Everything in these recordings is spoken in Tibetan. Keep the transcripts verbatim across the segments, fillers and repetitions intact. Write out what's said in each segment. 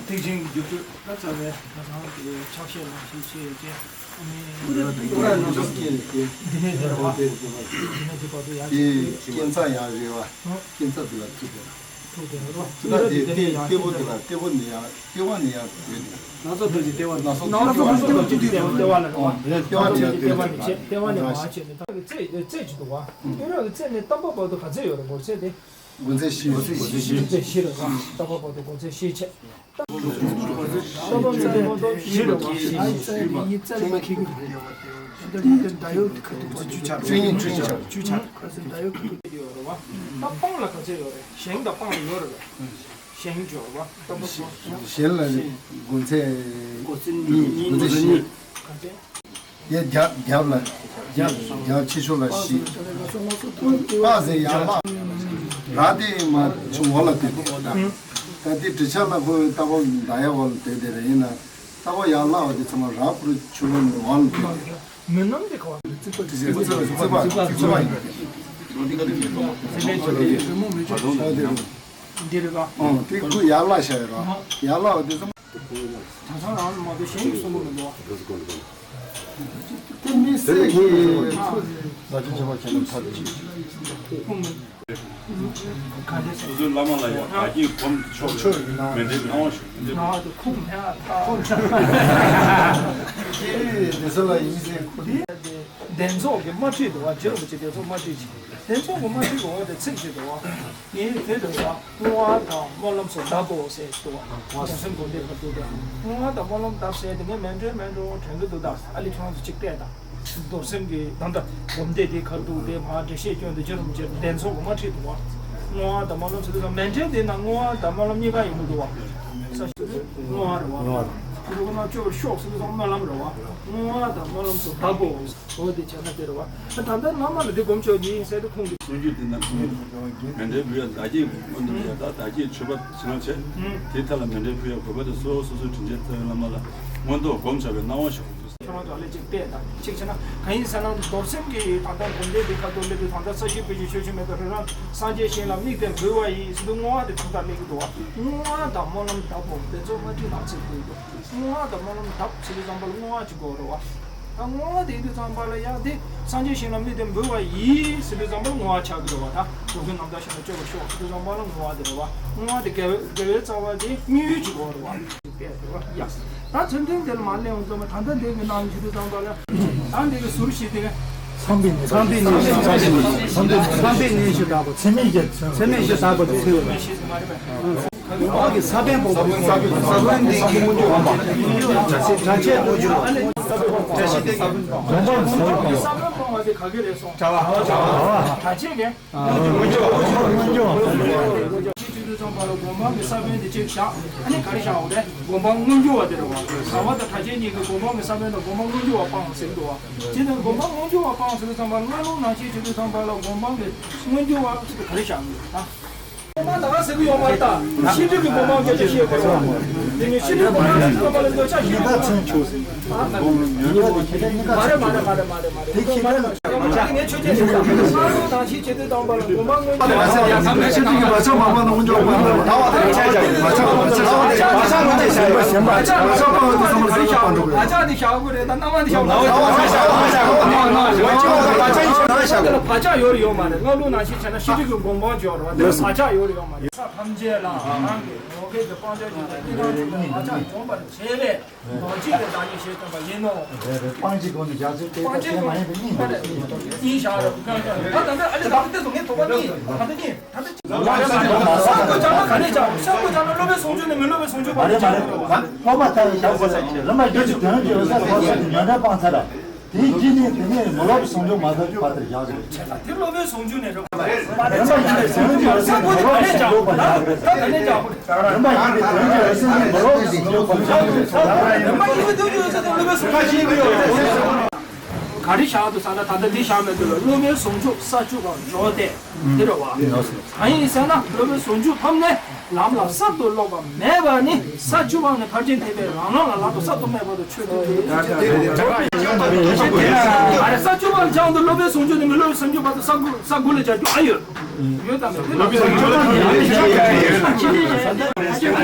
ཐེག་ཆེན་གྱི་རྒྱུ་སྤྲོད་ད་རྩ་བའི་ད་ཐང་དེ་ཕྱག་བཞེས་ལ་ཞིག་བྱས་ཡོད་ཀྱི། ཨ་ནི་ཀུ་ར་ནང་སོགས་སྐྱེས་ནས་ཀྱི། འདི་ནས་འདི་བར་དུ་ཡང་དེ་ནས་འདི་བར་དུ་ཡང་དེ་སྐྱེ་འཚར་ཡང་རེ་བ། སྐྱེ་འཚར་འདི་ལ་ཐུག་པས། ཐུག་པས་རོ། ད་ལྟ་དེ་ལྟེ་བ་འདི་ལ་ལྟེ་བ་འདི་ཡང་ལྟེ་བ་ནི་ཡང་དེ་ནི། སྣ་ཚོགས་ལྟེ་བ་སྣ་ཚོགས་ལྟེ་བ་ལ་རོ། ལྟེ་བ་ནི་ཡང་དེ་ནི། ལྟེ་བ་ནི་མ་བྱས་ནས་ད་རྩེ་རྩེ་ཅིག་འདུག་བ། ཡོད་ར་གི་རྩེ་ནས་རྟམ་པ་བར་དུ་ག་ཚད་ཡོད་རེད་སྒོར་རྩེ་དེ། དགུ་ཚེས་བཞི། དགུ་ཚེས་བཞི་རེད་བ། རྟམ་པ་བར་དུ་དགུ་ཚེས་བཞི་བྱས། རྟམ་པ་བར་དུ་བཞི་རེད་བ། བཅུ་ཆ་རེད། བཅུ་ཆ་རེད། ཁ་ཐུག་བཅུ་ཆ་རེད། ད་སྤང་ལ་ག་ཚད་ཡོད་རེད། ཞེང་དང་སྤང་ལ་ཡོད་རེད་བ། ཞེང་འབྱོར་བ། རྟམ་པ་བར་དུ་ཞེང་ལ་དགུ་ཚེས་གཉིས། དགུ་ཚེས་གཉིས། ག་ཚད། ཡ་རྒྱབ་རྒྱབ་ལ། རྒྱབ་རྒྱབ་ཕྱི་ཕྱོགས་ལ་བཞི། སྤགས་ཟེར་ཡར་ལྷག་ར་དེ་མར་ཕྱི་འོག་ལ་སྡོད་དེ། ད་དེ་གྲི་ཆ་ལ་ཁོའི་ལྟ་བ་མདའ་ཡར་འོག་ལ་སྡོད་དེ་རེད། ཡིན་ན་ལྟ་བ་ཡར་ལྷག་པ་དེ་ཚང་མ་ར་ཕུར་ཕྱི་ལོགས་ནས་འོག་ལ་སྡོད་དེ། མི་སྣང་དེ་ག་བ། རྩིག་པ་རྩིག་པ་རྩིག་པ་ཡིན། འདི་རེད་ག་འོ་དེ་ཁོ་ཡར་ལྷག་བཞག་ཡོད་ར། ཡར་ལྷག་པ་དེ་ཚང་མ། གྲྭ་ཚང་རང་ལ་མ་གཏོགས་གཞན་གྱིས་གསུང་གི་མི་འདུག་བ། དེ་མི་སེར་གྱི་ཁུངས་མེད། ག་འདྲས་སོ་སོའི་བླ་མ་ལ་ཡང་བདག་གིས་སྒོམ་ཆོག་མེད་འདྲའི་སྣང་བ་ཞིག་འདི་ནང་དུ་ཁུངས་མེད་ཨ། ཁུངས་མེད། དེ་ཚོ་ལ་ཡིན་ཟེར་ཁུ། འདི་གདན་ཚོགས་ཀྱི་དམར་ཁྲིད་འདུག་བ། རྗེ་རིན་པོ་ཆེ་གདན་ཚོགས་དམར་ཁྲིད་ཅིག་གདན་ཚོགས་ཀྱི་དམར་ཁྲིད་འོག་དེ་ཚིག་ཅིག་འདུག་བ། ངས་དེ་འདྲ་བ་བསྔོ་བ་དང་སྨོན་ལམ་སོགས་གདབ་དགོས་ཟེར་འདུག་བ། རྒྱལ་སྲས་དགོན་སྡེ་ཁག་ཏུ་དང་བསྔོ་བ་དང་སྨོན་ལམ་གདབ་ཟེར་དེ་ངས་མཎྜལ་མཎྜལ་དྲན་གྱི་འདུག་ད་ཨ་ལི་ཁྱོད་ཚོ་གཅིག་བལྟས་དང་། རྡོར་སེམས་ཀྱི་ད་ལྟ་སྒོམ་བཟླས་དེ་ཁག་ཏུ་དེ་མ་འགྲེལ་བཤད་སྐྱོན་དུ་རྗེ་རིན་པོ་ཆེ་གདན་ཚོགས་ཀྱི་དམར་ཁྲིད་འདུག་བ། བསྔོ་བ་དང་སྨོན་ལམ་ཟེར་དུས་ཙམ་མཎྜལ་དེ་ན་བསྔོ་བ་དང་སྨོན་ལམ་གཉིས་ཀ་ཡིན་གྱི་འདུག་བ། ས་ཞིག་བསྔོ་བ་རེད་བ། བསྔོ་བ་རེད། ཁོ་རང་སྐྱོབ་ཤོག་ཟེར་དུས་ཙམ་སྨོན་ལམ་རེད་བ། བསྔོ་བ་དང་སྨོན་ལམ་སོགས་གདབ་དགོས། འོ་དེ་བྱས་ན་དེ་རེད་བ། ད་ལྟ་བླ་མ་ལ་དེ་སྒོམ་ཆོག་གི་ཡིན་ཟེར་དུས་ཁུངས་དེ། སྔོན་རྒྱུད་དེ་ན་མཎྜལ་ཕུལ་ཡ་བདག་བསྐྱེད་མངོན་མཐོ་ཡ་ད་བདག་བསྐྱེད་མཆོད་པ་བྱེད་ན་བྱེད། དེའི་ཐད་ལ་མཎྜལ་ཕུལ་ཡ་དགོས་པ་དེ་སོ་སོ་སོ་སོའི་དྲིན་ཅན་རྩ་བའི་བླ་མ་ལ་མངོན་རྟོགས་སྒོམ་བྱ་བའི་གནང་བ་ཞིག་དགོས་འདུག་ཁྱོད་རང་ཚོ་ལ་གཅིག་བལྟས་དང་གཅིག་བྱས་ན་གང་ཡིན་ཟེར་ན་རྡོར་སེམས་ཀྱི་ད་ལྟ་སྒོམ་བཟླས་འདི་ཁ་ཐོག་སླེབས་དུས་ད་ལྟ་ས་གཞི་པོད་ཀྱི་ཆོས་ཆོས་མེད་པར་རི་རང་སངས་རྒྱས་ཞིང་ལ་དམིགས་ཏེ་འབུལ་བ་ཡིས་ཟེར་དུས་བསྔོ་བ་དེ་ཐུགས་ཐག་སླེབས་ཀྱི་འདུག་བ། བསྔོ་བ་དང་སྨོན་ལམ་གདབ་པོ་དེ་ཚོ་མ་བྲིས་ནག་ཚིག་དགོས་འདུག་བསྔོ་བ་དང་སྨོན་ལམ་གདབ་ཟེར་དུས་ཙམ་པ་ལ་བསྔོ་བ་ཅིག་དགོས་རེད་བ། ད་བསྔོ་བ་དེ་ཡིན་དུས་ཙམ་པ་ལ་ཡང་དེ་སངས་རྒྱས་ཞིང་ལ་དམིགས་ཏེ་འབུལ་བ་ཡིས་ཟེར་དུས་ཙམ་པ་ལ་བསྔོ་བ་ཆགས་ཀྱི་རེད་བ། ད་འགྲོ་ཀུན་རྣམ་དག་ཞིང་ལ་སྤྱོད་པར་ཤོག་ཟེར་དུས་ཙམ་པ་ལ་བསྔོ་བ་དེ་རེད་བ། བསྔོ་བ་དེ་དགེ་བའི་དགེ་བའི་རྩ་བ་དེ་དམིགས་ཡུལ་ཅིག་དགོས་རེད་བ། ཡ། ད་མཚོན་དོན་དེ་ལ་མ་སླེབས་འོང་ཙམ་པ་ད་ལྟ་འདས་ཀྱི་གནང་ཞུ་དུས་ཙམ་པ་ལ་ད་འདས་ཀྱི་ཟུར་ཞིག་དེ། ཚངས་པའི་གནས་ཚངས་པའི་གནས་ཚངས་པའི་གནས་ཚངས་པའི་གནས་ཞེས་གྲགས་པ་ཚད་མེད་བཞི་ཚད་མེད་བཞི་དག་པ་དེ་ཚེ་འོད་མ་ཞེས་མ་རེད་པས། འོག་གི་ས་པཎ་པོ་ས་པཎ་འདི་ཁྱེད་སྔོན་འཇུག་འོང་བ། སྒྲ་ཆེ་སྒྲ་ཆེ་སྔོན་འཇུག་འོང་བ། སྒྲ་ཆེ་སྟེ་སྒོམ་པ་ས་པཎ་པོ་ང་ཚོས་ག་གི་རེད་སོང་། གྲྭ་བ་གྲྭ་བ་སྒྲ་ཆེ་གི། སྔོན་འཇུག་སྔོན་འཇུག་ཅེས་བརྗོད་དུས་ཙམ་པ་ལ་སྒོམ་སྤང་གི་ས་བོན་དེ་གཅིག་བཞག་ཨ་ནི་ག་རེ་བཞག་འོ་རེད། སྒོམ་སྤང་སྔོན་འཇུག་པ་དེ་རེད་བ། གྲྭ་བ་དང་གྲྭ་ཆེན་གཉིས་ཀྱིས་སྒོམ་སྤང་གི་ས་བོན་དང་སྒོམ་སྤང་སྔོན་འཇུག་པ་སྤངས་ཟེར་གྱི་འདུག་བ། དེ་ནས་སྒོམ་སྤང་སྔོན་འཇུག་པ་སྤངས་ཟེར་དུས་ཙམ་པ་ལ་སྔ་ལུགས་ནང་བཞིན་བྱེད་དུས་ཙམ་པ་ལ་སྒོམ་སྤང་གི་སྔོན་འཇུག་པ་ཟེར་དུས་ག་རེ་བཞག་འོ་རེད་ད། སྒོམ་སྤང་ད་ག་ཟེར་གྱི་ཡོད་མ་རེད་ད། ཤེས་སྒྲིབ་ཀྱི་སྒོམ་སྤང་སྐད་ཆ་བཤད་དགོས་རེད་བ། དེ་ནས་ཤེས་སྒྲིབ་སྒོམ་སྤང་ཟེར་དུས་ཙམ་པ་ལ་འདོད་ཆགས་ཞེན་པ་མ་རེད་མ་རེད་མ་རེད་མ་རེད་མ་རེད་མ་རེད། དེ་ཁྱེད་རང་ང་ཚོ་ནང་བཞིན་བྱེད་དུས་དང་པ་ལ་སྒོམ་སྤང་སྔོན་འཇུག་ཡ་ཚང་མས་ཤེས་ཀྱི་མ་ཆགས་མ་པ་ནང་འཇོག་པ་ལ་ད་བ་དེ་ཆ་ཆ་མ་ཆགས་མ་ཆགས་མ་ཆགས་མ་ཆགས་མ་ཆགས་མ་ཆགས་པ་དེ་ཚང་མ་ཟེར་ཡོད་པ་འགྲོ་གི། ད་ཆ་དེ་བཞག་དགོས་རེད་ད་སྣང་བ་དེ་བཞག་དགོས་རེད། བག་ཆགས་ཡོད་རེད་ཡོད་མ་རེད། སྔ་ལུགས་ནང་བཞིན་བྱས་ན་ཤེས་སྒྲིབ་ཀྱི་སྒོམ་སྤང་བྱས་ཡོད་རེད་བ། དེ་བག་ཆགས་ཡོད་རེད་ཡོད་མ་རེད། ས་ཐམས་ཅད་ལ་རང་གི་ངོ་སྐལ་གྱི་སྤང་བྱ་ཞིག་དང་ཨི་ལང་ཚོ་དང་བག་ཆགས་འཇོམས་པར་བྱེད་པས། རྡོ་རྗེ་ལས་བདག་ཉིད་ཞེས་བསྟན་པ་ཡིན་ནོ། རེད་རེད། སྤང་བྱའི་སྒོ་ནས་རྒྱ་མཚོའི་སྐད་ཆ་དེ་མ་ཡིན་པའི་གཉིས་འདུག་གཉིས་བཞག་རེད། ད་ད་ལྟ་ཨ་ལེ་ད་ལྟ་དེ་ཚོ་ངས་དོགས་པ་གཉིས་ད་ལྟ་གཉིས་ད་ལྟ་གསང་སྔགས་སྦྱང་ན་ག་རེ་སྦྱང་སྔགས་སྦྱང་ན་སློབ་དཔོན་ཟུང་འཇུག་ནས་མི་སློབ་དཔོན་ཟུང་འཇུག་པ་མ་རེད་མ་རེད། སློབ་མ་ལྟ་བའི་ཞབས་སོ་ལ་མ་རྒྱུད་ཀྱི་དོན་གྱི་འོད་གསལ་ཐོབ་ས་དེ་ཉོན་སྒྲིབ་སྤངས་ཚར་ར། དེའི་རྗེས་ནས་དེ་ནས་མི་སློབ་ཟུང་འཇུག་མ་ཐོབ་ཀྱི་བར་དུ་བཞག་རེད། དེ་སློབ་དཔོན་ཟུང་འཇུག་ནས་རེད། རིམ་པ་ཡིན་པའི་དོན་གྱི་འོད་གསལ་ནི་མི་སློབ་པའི་ཟུང་འཇུག་པ་ལ་ཡང་རེད། རིམ་པ་ཡིན་པའི་དོན་གྱི་འོད་གསལ་ནི་མི་སློབ་པའི་ཟུང་འཇུག་པ་ལ་ཡང་རེད། རིམ་པ་ཡིན་པའི་དོན་གྱི་འོད་གསལ་ནི་སློབ་དཔོན་ཟུང་འཇུག་ག་རེ་བཞག་འདུག་ཟེར་ན་ད་ལྟ་འདི་བཞག་མེད་དུ་ལ་སློབ་དཔོན་ཟུང་འཇུག་ས་བཅུ་པ་འཇོག་སྟེ་དེ་རེད་བ། གང་ཡིན་ཟེར་ན་སློབ་དཔོན་ཟུང་འཇུག་ཐོབ་ནས། ལམ་ལ་གསར་དུ་ལོག་པ་མེད་པ་ནི་ས་བཅུ་པ་ནས་ཕར་ཕྱིན་ཐེག་པའི་རང་ལམ་ལ་ལམ་དུ་གསར་དུ་སྨྲས་པ་དང་ཆོས་ཐོབ་པའི་ཨ་རེ་ས་བཅུ་པ་ལ་སྦྱང་དུ་སློབ་དཔོན་ཟུང་འཇུག་ནི་མི་སློབ་དཔོན་ཟུང་འཇུག་བར་དུ་ས་དགུ་ས་དགུ་ལ་སྦྱར་རྒྱུ་ཨ་ཡོད། ཡོད་དམ་མེད། སློབ་དཔོན་ཟུང་འཇུག་ནི་མི་སློབ་དཔོན་ཟུང་འཇུག་བར་དུ་ས་དགུ་ལ་སྦྱར་རྒྱུ་ཨ་ཡོད།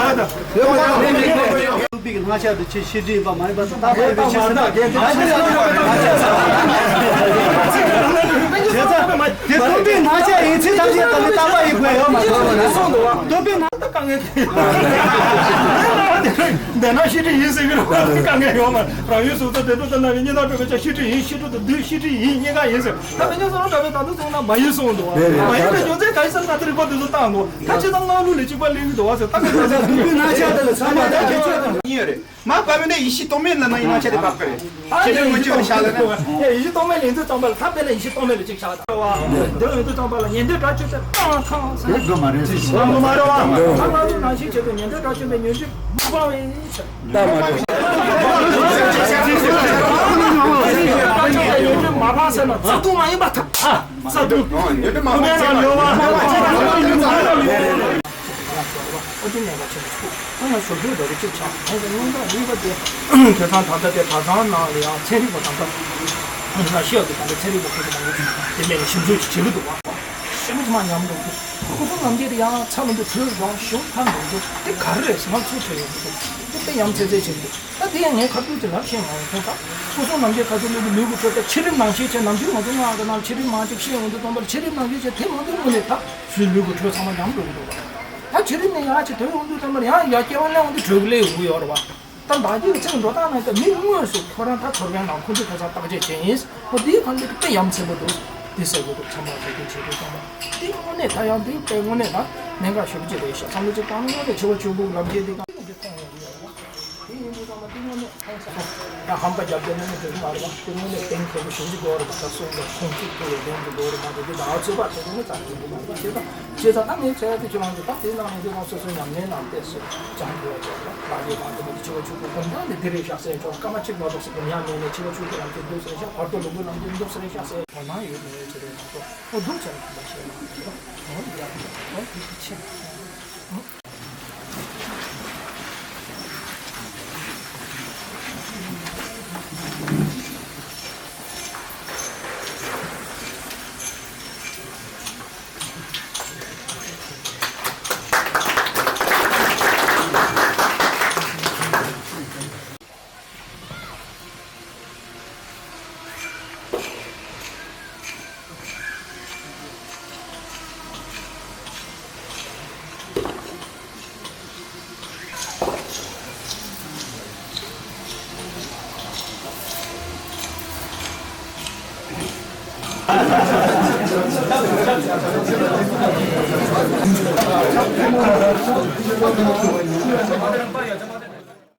བྱ་བ་དང་། ཡོད་མ་རེད། ལྟོས་པའི་སྣང་ཆ་དེ་ཆེས་ཤེས་སྒྲིབ་ཡིན་པ་མ་ཡིན་པ་དང་། རྟག་པ་ཡིན་པའི་ཕྱིར་ཟེར་ན། དེ་ཚོ་དེ་རྟོག་པའི་སྣང་ཆ་ཡིན་ཚེ་ཐམས་ཅད་དང་ནི་རྟག་པ་ཡིན་དགོས་ཡོད་མ་རེད། རྟོག་པའི་སྣང་ཆ་དཀའ་ངལ་དེ། འདི་ན་ཤེས་སྒྲིབ་ཡིན་ཟེར་གི་རེད་པ། དཀའ་ངལ་ཡོད་མ་རེད། རང་ཡུལ་སོ་སོ་བདེ་སྡུག་དང་ན་བའི་གཉིས་སྣང་གྲགས་པའི་ཆ་ཤེས་སྒྲིབ་ཡིན། ཤེས་སྒྲིབ་དང་སྡུག་ཤེས་སྒྲིབ་ཡིན། གཉིས་ཀ་ཡིན་ཟེར། ད་དེ་ཉིད་སོང་ན་འདྲ་བའི་ད་དུང་སོང་ན་མ་ཡིན་གསུངས་འདུག་བ། མ་ཡིན་པའི་རྒྱུ་མཚན་ག་ཡིན་ཟེར་ན་ད་དེ་རིགས་པ་དེ་ཚོ་བཏང་འདུག་ད་ཅི་ཙམ་སྣང་ལུགས་ལས་གཅིག་པ་གླེང་གི་འདུག་བ་ཟེར། ད་ག་ཚོད་ཟེར། རྟོག་པའི་སྣང་ཆ་དེ་ལ་ཚང་མ་ད་ཁྱད་ཆོས་དང་། གཉིས་ཡོད་རེད། མ་བབས་ན་ཡེ་ཤེས་རྟོག་མེད་ལ་ནང་ཡིན་སྣང་ཆ་དེ་བབས་ཀྱི་རེད། ཤེས་སྒྲིབ་ངོ་སྤྲོད་བྱ་ལ་ན། ཡེ་ཤེས་རྟོག་མེད་ལ་ཡིན་ཚུལ་ཙམ་པ་ལ་ད་དཔེར་ན་ཡེ་ཤེས་རྟོག་མེད་ལ་གཅིག་བཞག་ད་བ། དེ་ལ་ཡིན་ཚུལ་ཙམ་པ་ལ་ཉན་ཐོས་དགྲ་བཅོམ་པའི་རྟགས་ཐམས་ཅད། དེ་དགོས་མ་རེད་ཟེར་ཞིང་། དགོས་མ་རེད་བ། ད་ང་ཚོ་ནང་བཞིན་བྱས་ཏེ་ཉན་ཐོས་དགྲ་བཅོམ་པའི་ཉོན་སྒྲིབ་མ་སྤངས་པའི་ཕྱིར། རྟགས་མ་རེད། ཉོན་སྒྲིབ་མ་སྤངས་ཟེར་ན་རྩ་ལྟུང་མ་ཡིན་པར་ཐལ། ཨ། ས་དུ། ཨོ་དེ་ནས་ང་ཆེན་པོ་ཆེན་པོ་ཨ་ང་ཞོགས་ཞོགས་འདྲ་པོ་གཅིག་ཆགས། ང་ཚོ་སྔོན་འགྲོ་གཉིས་པ་དེ། དེ་ཚང་ད་ལྟ་དེ་གྲྭ་ཚང་ནང་ལ་ཡང་ཚན་རིག་པ་དང་ད་ང་ཤེས་ཡག་གི་ད་ལྟ་ཚན་རིག་པ་ཁོ་ཚོ་མང་པོ་ཅིག་དེ་ནས་ཞིབ་འཇུག་ཅིག་བྱེད་ཀྱི་འདུག་བ། ཞེ་མ་ཅིག་མ་ཉམས་འགྲོ་གི། སྐུ་གསུང་རྣམ་རྒྱལ་དེ་ཡང་ཚ་ལུ་འདུག་གྲོས་རོགས་ཞུ་ཕར་འགྲོ་གི། དེ་ག་རེ་རེད་ཟེར་ང་ཚོ་ཚོད་ཡོད་འདུག་དེ་དཔེ་ཡ་མཚན་རྩེ་ཆེ་འདུག་ད་དེ་ཡང་ངས་ཁ་ཐུག་ཅིག་ལབ་ཤེས་མ་ཡོང་ཁོ་ད། སྐུ་གསུང་རྣམ་རྒྱལ་ཁ་ཐུག་ལུས་ཀྱི་ལུས་ཀྱི་འཕྲོད་པ་ཕྱི་རིམ་ནང་ཤེས་བྱས་ནམ་རྒྱུན་ང་ཚོ་སྔགས་ཀྱི་ནང་ཕྱི་རིམ་མང་ཅིག་ཤེས་ཡོང་དུས་ཙམ་པར་ཕྱི་རིམ་ནང་ཤེས་བྱས་དེ་མང་དུ་མི་ལས་ད་ཚུལ་ལུས་ཀྱི་འཕྲོད་ཚང་མ་ཉམས་འགྲོ་གི་འདུག་ད་ཕྱི་རིམ་ནས་ཡར་ཅིག་ཐོན་ཡོང་དུས་ཙམ་པར་ཡང་ཡར་སྐྱེ་བ་ལེན་ཡོང་དུས་གྲོས་ཀྱི་ལས་ཡོང་གི་ཡོད་རེད་བ། ད་བདག་གིས་ཚིག་འགྲོ་སྟངས་ནང་དུ་མི་དངོས་སུ་ཁོ་རང་ད་ཐོར་བའི་ནང་ཁོང་ཚོས་ཁ་སང་བརྟག་དཔྱད་བྱས་ཡིན། ཨོ་དེའི་ཁ་འདི་དཔེ་ཡ་མཚན་པོ་འདུག་དེ་ཟེར་དགོས་འདུག་ཚང་མ་ཟེར་གྱི་བྱེད་དུས་ཙམ་པ་དེ་དངོས་གནས་ད་ཡང་དེ་དཔེ་དངོས་གནས་ད་གནད་འགག་ཞེ་པོ་ཅིག་རེད་ཤག་བསམ་བློ་ཅིག་བཏང་ན་དངོས་གནས་འཆི་བ་ཆོས་སྐུ་ལམ་ཁྱེར་འདི་གང་ཡིན་གྱི་མཐོང་ཡོང་གི་ཡོད་རེད་བ། དེ་ ད་ཧམ་པ་རྒྱབ་བསྡད་ན་ནི་འགྲིག་གི་མ་རེད་པ། དེ་དངོས་གནས་གཏན་འཁེལ་པོ་ཞིག་འདི་དགོས་རེད་པ། ད་སོང་ཙང་ཁོང་ཚོས་ཐུགས་ལ་ལྡན་གྱི་དགོས་རེད་མ་གཏོགས་འདི་ད་ཚོད་དཔག་བྱེད་དགོས་ནི་ཙག་ཙིག་འདུག་མ་རེད་པ། བྱས་ཙང་བྱས་ཙང་ད་ངས་བྱས་ཡ་དེ་ཁྱེད་རང་ཚོ་ད་དེ་ནང་ནས་འདི་རང་སོ་སོའི་ཉམས་ལེན་ནང་བལྟས་སོ་སྦྱང་དགོས་ཡ་ཅིག་ལ་ལ་ལས་གང་དུ་མ་དེ་འཆི་བ་ཆོས་སྐུ་གོམ་ཐང་ནས་འདི་རེད་བཞག་ཟེར་ཆོག་སྐར་མ་གཅིག་མ་གཏོགས་སུ་གོམ་ཡ་མེད་ནས་འཆི་བ་ཆོས་སྐུ་ལམ་གྱི་འདུག་ཟེར་བཞག་བར་དོ་ལུང་པའི་ལམ་གྱི་འདུག་ཟེར་བཞག་ཟེར་དོ་སྣང་ཡོད་མེད་ཅི་རེད་མ་གཏོགས་ཨོ་འདུག་ཟེར་ན་གོམ་པ་ཤེས་མ་རེད། ཨོ་ཡ་ཨོ་དེ་ཆེ།